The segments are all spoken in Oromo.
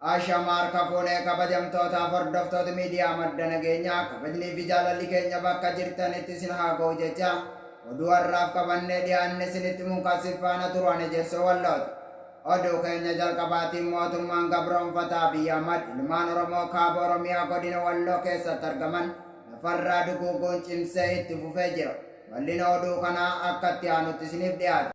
Ashama harka fuune kabajamtootaaf hordoftoota miidiyaa Madda Nageenyaa, kabajnii fi jaalalli keenya bakka jirtanitti isin haa ga'u jecha, oduu har'aaf qabannee dhiyaanne isinitti himuun kan sin faana turu ani Ejersoo Wallooti. Oduu keenya jalqabaatiin mootummaan gabroomfataa Abiy Ahmad ilmaan Oromoo Kaaba Oromiyaa Godina Walloo keessatti argaman lafarraa duguuguun cimsee itti fufee jira. Bal'ina oduu kanaa akka itti aanutti isiniif dhiyaata.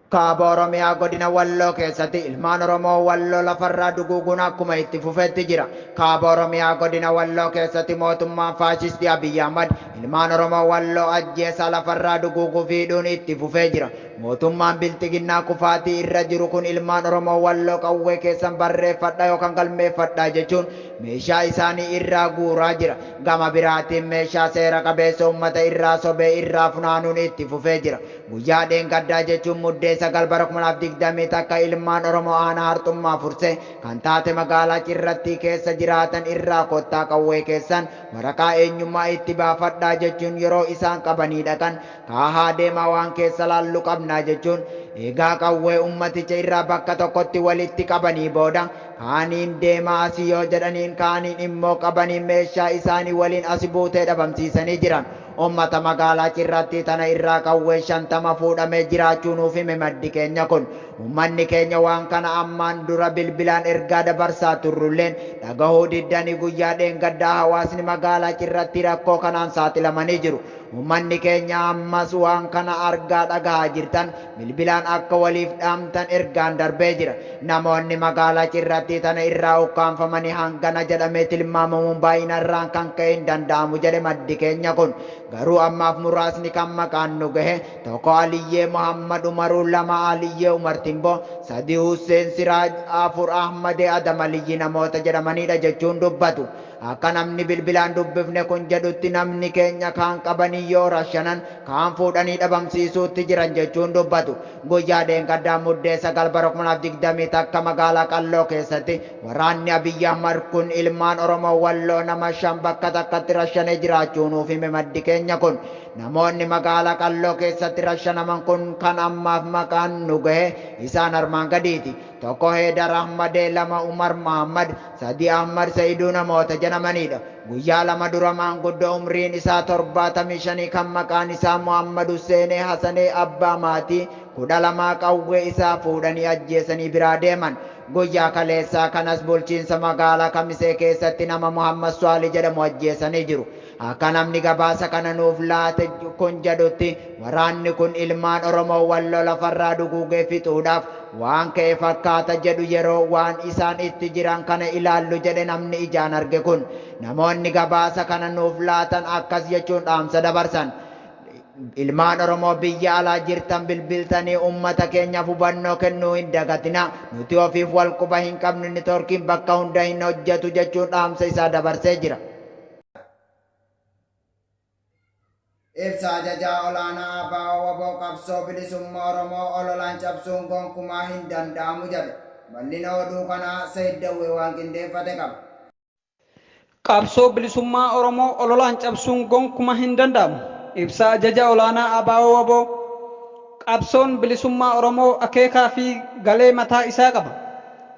Kaaba Oromiyaa Godina Walloo keessatti ilmaan Oromoo Walloo lafarraa duguuguun akkuma itti fufetti jira. Kaaba Oromiyaa Godina Walloo keessatti mootummaan faashistii Abiy Ahmad ilmaan Oromoo Walloo ajjeesaa, lafarraa duguuguu fi hidhuun itti fufee jira. Mootummaan Bilxiginnaa kufaatii irra jiru kun ilmaan Oromoo Walloo qawwee keessan barreeffadhaa yookaan galmeeffadhaa jechuun meeshaa isaanii irraa guuraa jira. Gama biraatiin meeshaa seera qabeessa uummata irraa sobee irraa funaanuun itti fufee jira. Guyyaa dheengaddaa jechuun Muddee 9 bara 2021 ilmaan Oromoo aanaa Harxummaa Fursee kan taate magaalaa Cirrattii keessa jiraatan irraa kottaa qawwee keessan waraqaa eenyummaa itti baafadhaa jechuun yeroo isaan qabanii dhaqan, kaahaa deemaa waan keessa laallu qabnaa jechuun eegaa qawwee ummaticha irraa bakka tokkotti walitti qabanii booda, kaaniin deemaa asi yoo jedhaniin kaaniin immoo qabanii meeshaa isaanii waliin asi buutee dhabamsiisanii jiran. Ummata magaalaa Cirrattii tana irraa qawween 50 fuudhamee jiraachuu nuuf hime maddi keenya kun. Ummanni keenya waan kana ammaan dura bilbilaan ergaa dabarsaa turrulleen dhagahuu diddanii guyyaa dheengaddaa hawaasni magaalaa Cirrattii rakkoo kanaan saaxilamanii jiru. Ummanni keenya ammas waan kana argaa dhagahaa jirtan bilbilaan akka waliif dhaamtan ergaan darbee jira. Namoonni magaalaa Cirrattii tana irraa ukkaamfamanii hangana jedhamee tilmaamamuun baay'ina irraan kan ka'e hin danda'amu jedhe maddi keenya kun. Garuu ammaaf muraasni kan maqaan nu gahe, 1 Aliyyee Muhammad Umaruu, 2 Aliyyee Umar Timboo, 3 Husseen Siraaj, 4 Ahmadee Adam Aliyyi namoota jedhamanidha jechuun dubbatu. Akka namni bilbilaan dubbifne kun jedhutti namni keenya kaan qabanii yoo rashanan kaan fuudhanii dhabamsiisuutti jiran jechuun dubbatu. Guyyaa dheengaddaa Muddee 9 bara 2021 magaalaa Qalloo keessatti waraanni Abiy Ahmad kun ilmaan Oromoo Walloo nama 5 bakka takkatti rashanee jiraachuu nuuf hime maddi keenya kun. Namoonni magaalaa Qalloo keessatti rashanaman kun kan ammaaf maqaan nu gahe isaan armaan gadiiti. 1 Heedar Ahmadee, 2 Umar Mahaammad, 3 Ahmad Sa'iduu namoota jedhamaniidha. Guyyaa lama dura maanguddoo umriin isaa torbaatamii shanii kan maqaan isaa Mohaammad Husseenee Hasanee abbaa maatii 12 qawwee isaa fuudhanii ajjeesanii biraa deeman. Guyyaa kaleessaa kanas bulchiinsa magaalaa Kamisee keessatti nama Mohaammad Swaalih jedhamu ajjeesanii jiru. Akka namni gabaasa kana nuuf laate kun jedhutti waraanni kun ilmaan Oromoo Walloo lafarraa duguugee fixuudhaaf waan ka'e fakkaata jedhu yeroo waan isaan itti jiran kana ilaallu jedhe namni ijaan arge kun. Namoonni gabaasa kana nuuf laatan akkas jechuun dhaamsa dabarsan. Ilmaan Oromoo biyya alaa jirtan bilbiltanii ummata keenyaaf hubannoo kennuu hin dagatinaa. Nuti ofiif wal quba hin qabnu, netoorkiin bakka hunda hin hojjetu jechuun dhaamsa isaa dabarsee jira. Ibsa Ajajaa Olaanaa ABO-wbo Qabsoo Bilisummaa Oromoo ololaan cabsuun gonkumaa hin danda'amu jedhe. Bal'ina oduu kanaa Sayid Dawwee waan qindeeffate qaba. Qabsoo Bilisummaa Oromoo ololaan cabsuun gonkuma hin danda'amu. Ibsa Ajaja Olaanaa ABO-wbo Qabsoon Bilisummaa Oromoo akeekaa fi galee mataa isaa qaba.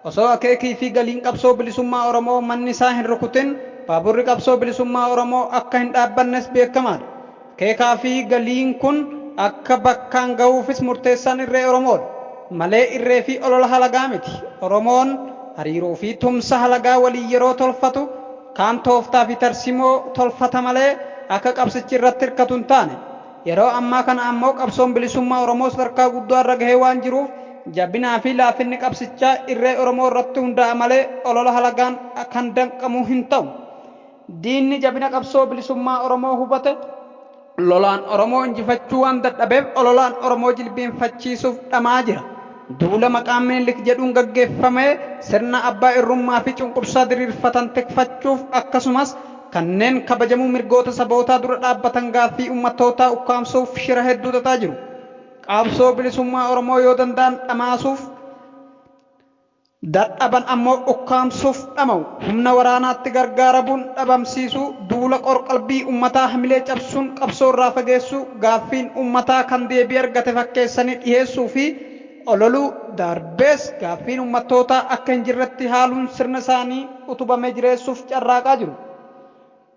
Osoo akeekii fi galiin qabsoo bilisummaa Oromoo manni isaa hin rukutin baaburri qabsoo bilisummaa Oromoo akka hin dhaabbannes beekamaadha. Akeekaa fi galiin kun akka bakkaan gahuufis murteessaan irree Oromoodha. Malee irree fi olola halagaa miti. Oromoon hariiroo fi tumsa halagaa waliin yeroo tolfatu kaan tooftaa fi tarsimoo tolfata malee akka qabsichi irratti hirkatu hin taane. Yeroo ammaa kana ammoo qabsoon bilisummaa Oromoo sadarkaa guddaa irra gahee waan jiruuf jabinaa fi laafinni qabsichaa irree Oromoo irratti hundaa'a malee olola halagaan kan danqamu hin ta'u. Diinni jabina qabsoo bilisummaa Oromoo hubate lolaan Oromoo injifachuu waan dadhabeef ololaan Oromoo jilbiinfachiisuuf dhama'aa jira. Duula maqaa Minilik jedhuun gaggeeffamee sirna abbaa irrummaa fi cunqursaa diriirfatan tikfachuuf akkasumas kanneen kabajamuu mirgoota sabootaa dura dhaabbatan gaaffii ummattootaa ukkaamsuuf shira hedduu xaxaa jiru. Qabsoo bilisummaa Oromoo yoo danda'an dhamaasuuf, dadhaban ammoo ukkaamsuuf dhama'u. Humna waraanaatti gargaarabuun dhabamsiisuu, duula qorqalbii ummataa hamilee cabsuun qabsoo irraa fageessuu, gaaffiin ummataa kan deebii argate fakkeessanii dhiheessuu fi ololuu darbees gaaffiin uummattootaa akka hin jirretti haaluun sirna isaanii utubamee jireessuuf carraaqaa jiru.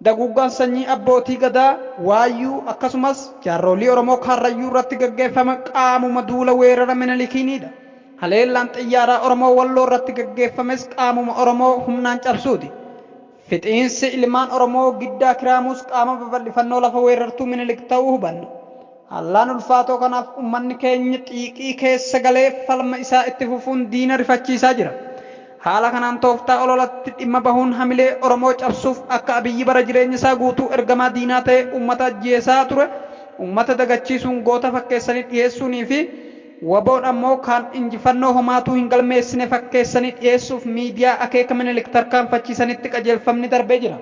Daguuggaan sanyii abbootii gadaa Waayyuu akkasumas jaarroolii Oromoo Kaarrayyuu irratti gaggeeffame qaamuma duula weerara Minilikiinidha. Haleellaan xiyyaaraa Oromoo Walloo irratti gaggeeffames qaamuma Oromoo humnaan cabsuuti. Fixiinsi ilmaan Oromoo Giddaa Kiraamuus qaama babal'ifannoo lafa weerartuu Minilik ta'uu hubanna. Haallaan ulfaatoo kanaaf ummanni keenya xiiqii keessa galee falma isaa itti fufuun diina rifachiisaa jira. Haala kanaan tooftaa ololatti dhimma bahuun hamilee Oromoo cabsuuf akka Abiyyi bara jireenya isaa guutuu ergamaa diinaa ta'ee ummata ajjeesaa ture ummata dagachiisuun goota fakkeessanii dhiyeessuunii fi WBOn ammoo kaan injifannoo homaatuu hin galmeessine fakkeessanii dhiyeessuuf miidiyaa akeeka Minilik tarkaanfachiisanitti qajeelfamni darbee jira.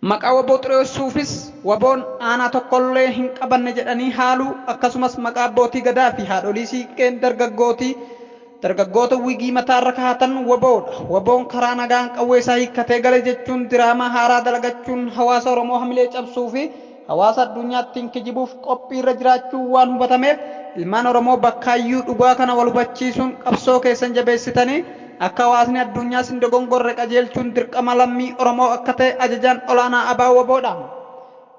Maqaa wbo xureessuufis WBOn aanaa tokkollee hin qabanne jedhanii haaluu akkasumas maqaa abbootii Gadaa fi haadholii siiqqeen dargaggootii dargaggoota wigii mataarra kahatan wbo dha. WBOn karaa nagaan qawwee isaa hiikkatee gale jechuun diraamaa haaraa dalagachuun hawaasa Oromoo hamilee cabsuu fi hawaasa addunyaa ittiin kijibuuf qophiirra jiraachuu waan hubatameef ilmaan Oromoo bakkaayyuu dhugaa kana wal hubachiisuun qabsoo keessan jabeessitanii akka hawaasni addunyaas hin dogongorre qajeelchuun dirqama lammii Oromoo akka ta'e Ajajaan Olaanaa Abo-wbo dhaama.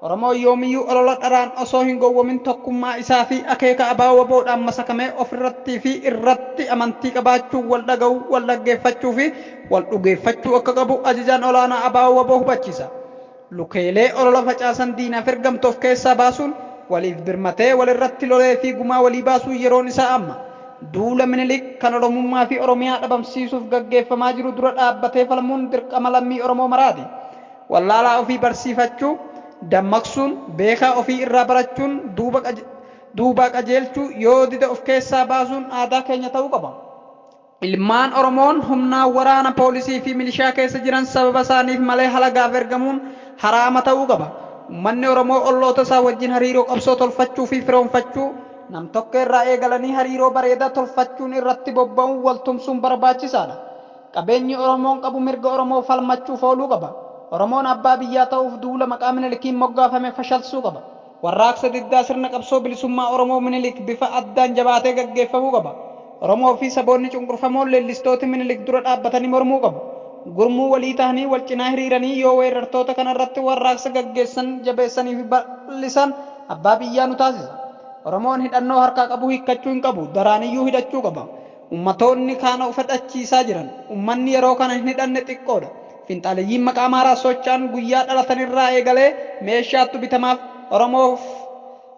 Oromoon yoomiyyuu olola dharaan osoo hin gowwomin tokkummaa isaa fi akeeka Abo-wbo dhaan masakamee ofirrattii fi irratti amantii qabaachuun wal dhaga'uu, wal dhaggeeffachuu fi wal dhugeeffachuu akka qabu Ajajaan Olaanaa Abo-wbo hubachiisa. Lukeelee olola facaasan diinaaf ergamtu of keessaa baasuun waliif birmatee walirratti lolee fi gumaa walii baasuun yeroon isaa amma. Duula Minilik kan Oromummaa fi Oromiyaa dhabamsiisuuf gaggeeffamaa jiru dura dhaabbatee falmuun dirqama lammii Oromoo maraati. Wallaalaa ofii barsiifachuu, dammaqsuun, beekaa ofii irraa barachuun, duuba duubaa qajeelchuu, yoo dide of keessaa baasuun aadaa keenya ta'uu qaba. Ilmaan Oromoon humnaan waraana, poolisii fi milishaa keessa jiran sababa isaaniif malee halagaaf ergamuun haraama ta'uu qaba. Ummanni Oromoo olloota isaa wajjin hariiroo qabsoo tolfachuu fi firoomfachuu, nam-tokkee irraa eegalanii hariiroo bareedaa tolfachuun irratti bobba'uun wal tumsuun barbaachisaadha. Qabeenyi Oromoon qabu mirga Oromoo falmachuuf ooluu qaba. Oromoon abbaa biyyaa ta'uuf duula maqaa Minilikiin moggaafame fashalsuu qaba. Warraaqsa diddaa sirna qabsoo bilisummaa Oromoo Minilik bifa addaan jabaatee gaggeeffamuu qaba. Oromoo fi saboonni cunqurfamoon leellistooti Minilik dura dhaabbatanii mormuu qabu. Gurmuu walii tahanii wal cinaa hiriiranii yoo weerartoota kana irratti warraaqsa gaggeessan, jabeessanii fi bal'isan abbaa biyyaa nu taasisa. Oromoon hidhannoo harkaa qabu hiikkachuu hin qabu, daraaniyyuu hidhachuu qaba. Ummatoonni kaan of hidhachiisaa jiran. Ummanni yeroo kana hin hidhanne xiqqoo dha. Finxaaleyyiin maqaa Amaaraan socha'an guyyaa dhalatanirraa eegalee meeshaattu bitamaaf. Oromoof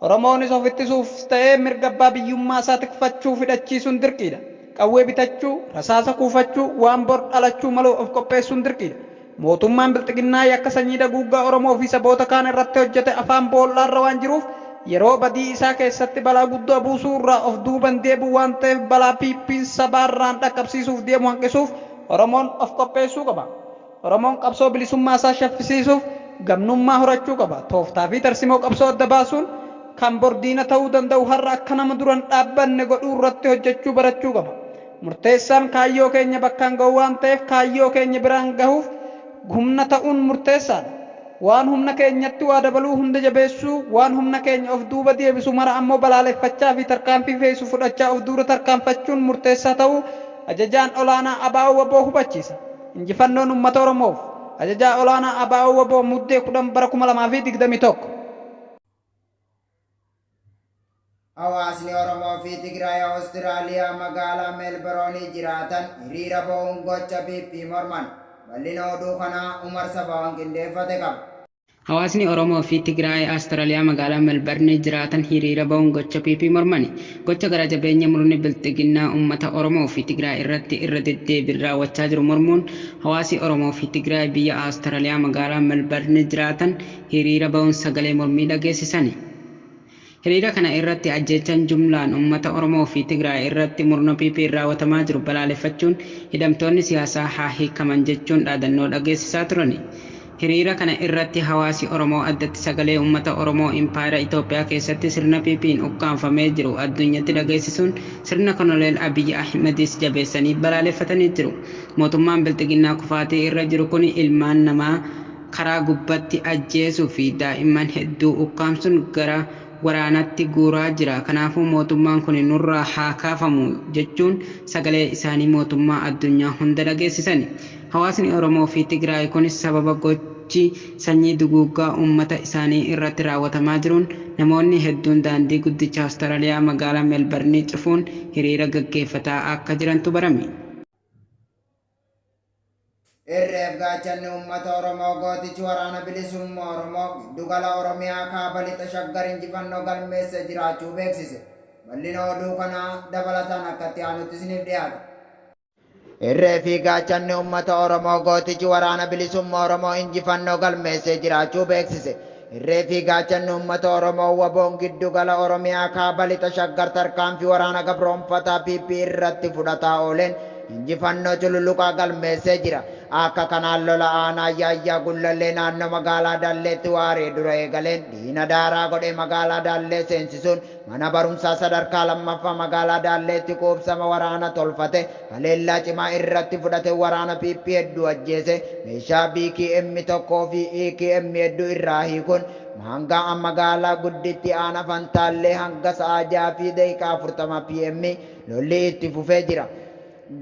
Oromoonis of ittisuufs ta'ee mirga abbaa biyyummaasaa tikfachuuf hidhachiisuun dirqiidha. Qawwee bitachuu, rasaasa kuufachuu, waan bor dhalachuu maluuf of qopheessuun dirqiidha. Mootummaan Bilxiginnaa yakka sanyii daguuggaa Oromoo fi saboota kaan irratti hojjete afaan boollaarra waan jiruuf yeroo badii isaa keessatti balaa guddaa buusuu irraa of duuba hin deebi'u waan ta'eef balaa PPn sabaarraan dhaqqabsiisuuf deemu hanqisuuf Oromoon of qopheessuu qaba. Oromoon qabsoo bilisummaa isaa shaffisiisuuf gamnummaa horachuu qaba. Tooftaa fi tarsimoo qabsoo adda baasuun kan bor diina ta'uu danda'u har'a akka nama dura hin dhaabbanne godhuu irratti hojjechuu barachuu qaba. Murteessaan kaayyoo keenya bakkaan gahuu waan ta'eef kaayyoo keenya biraan gahuuf humna ta'uun murteessaadha. Waan humna keenyatti waa dabaluu hunda jabeessuu, waan humna keenya of duuba deebisu mara ammoo balaaleffachaa fi tarkaanfii feesisu fudhachaa of duura tarkaanfachuun murteessaa ta'uu Ajajaan Olaanaa Abo-wbo hubachiisa. Injifannoon Ummata Oromoof! Ajajaa Olaanaa Abo-wbo Muddee 10 bara 2021. Hawaasni Oromoo fi Tigraay Awustiraaliyaa magaalaa Meelboroonii jiraatan hiriira bahuun gocha PP morman. Bal'ina oduu kanaa Umar Sabawaan qindeeffate qaba. Hawaasni Oromoo fi Tigraay Australia magaalaa Melbourne jiraatan hiriira bahuun gocha PP mormani. Gocha gara jabeenya murni Bilxiginnaa uummata Oromoo fi Tigraay irratti irra deddeebiin raawwachaa jiru mormuun hawaasi Oromoo fi Tigraay biyya Australia magaalaa Melbourne jiraatan hiriira bahuun sagalee mormii dhageessisani. Hiriira kana irratti ajjeechaan jumlaan uummata Oromoo fi Tigraay irratti murna PPn raawwatamaa jiru balaaleffachuun hidhamtoonni siyaasaa haa hiikaman jechuun dhaadannoo dhageessisaa turani. Hiriira kana irratti hawaasi Oromoo addatti sagalee uummata Oromoo impaayera Itoophiyaa keessatti sirna PPn ukkaamfamee jiru addunyatti dhageessisuun sirna Konoleel Abiy Ahimedis jabeessanii balaaleffatanii jiru. Mootummaan Bilxiginnaa kufaatii irra jiru kuni ilmaan namaa. karaa gubbatti ajjeesuu fi daa'imman hedduu ukkaamsuun gara waraanaatti guuraa jira. Kanaafuu mootummaan kun nurraa haa kaafamu jechuun sagalee isaanii mootummaa addunyaa hunda dhageessisani. Hawaasni Oromoo fi Tigraay kunis sababa gochi sanyii duguuggaa uummata isaanii irratti raawwatamaa jiruun namoonni hedduun daandii guddicha Awustiraaliyaa magaalaa Meelbarnii cufuun hiriira gaggeeffataa akka jirantu barame. Irreef gaachanni uummata Oromoo gootichi waraana bilisummaa Oromoo giddugala Oromiyaa kaaba lixa Shaggar injifannoo galmeesse jiraachuu beeksise. Bal'ina oduu kanaa dabalataan akka itti aanutti isiniif dhiyaata. Irree fi gaachanni uummata Oromoo gootichi waraana bilisummaa Oromoo injifannoo galmeessee jiraachuu beeksise. Irree fi gaachanni uummata Oromoo WBOn giddugala Oromiyaa kaaba lixa Shaggar tarkaanfii waraana gabroomfataa PP irratti fudhataa ooleen injifannoo cululuqaa galmeessee jira. Akka kanaan lola aanaa Yaayyaa Gullallee naannoo magaalaa Daalleetti waaree dura eegaleen diina daaraa godhee magaalaa Daallee seensisuun mana barumsaa sadarkaa lammaffaa magaalaa Daalleetti quubsama waraana tolfate haleellaa cimaa irratti fudhate waraana PP hedduu ajjeese meeshaa BKM 1 fi EKM hedduu irraa hiikuun hanga magaalaa gudditti aana Fantaallee hanga sa'a 6:40 PM lolli itti fufee jira.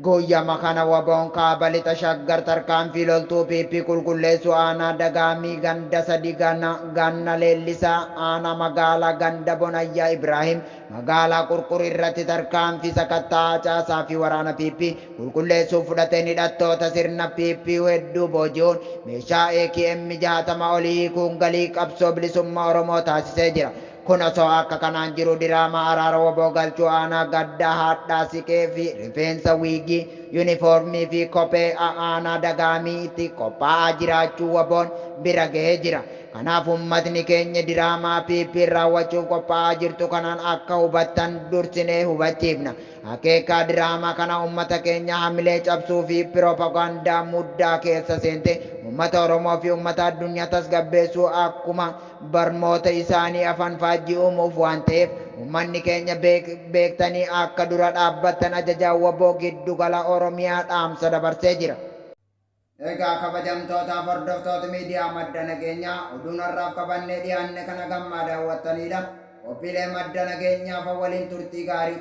Guyyama kana WBOn Kaaba Lixa Shaggar tarkaanfii loltuu PP qulqulleessuu aanaa Dagaamii ganda 3 Ganna Leellisaa aanaa magaalaa ganda Bonayyaa Ibraahim magaalaa Qurqur irratti tarkaanfii sakatta'aa caasaa fi waraana PP qulqulleessuuf fudhateen hidhattoota sirna PP hedduu booji'uun meeshaa AKM 60 olii hiikuun galii qabsoo bilisummaa Oromoo taasisee jira. Kun osoo akka kanaan jiruu diraamaa araara wbo galchuu aanaa Gaddaa Haadhaa Siqee fi rifeensa wiigii, yunifoormii fi kophee aanaa Dagaamiitti qophaa'aa jiraachuu wbon bira gahee jira. Kanaaf uummatni keenya diraamaa PPn raawwachuuf qophaa'aa jirtu kanaan akka hubattan dursinee hubachiifna. Akeekaa diraamaa kana uummata keenya hamilee cabsuu fi piroopagaandaa muddaa keessa seente uummata Oromoo fi uummata addunyaa tasgabbeessuu akkuma barmoota isaanii afanfaajjii uumuuf waan ta'eef uummanni keenya beektanii akka dura dhaabbattan Ajajaan wbo Giddu Gala Oromiyaa dhaamsa dabarsee jira. Egaa kabajamtootaaf hordoftoota miidiyaa Madda Nageenyaa oduun har'aaf qabannee dhiyaanne kan hagammaa daawwattaniidha. Qophiilee Madda Nageenyaa fa waliin turtii gaarii.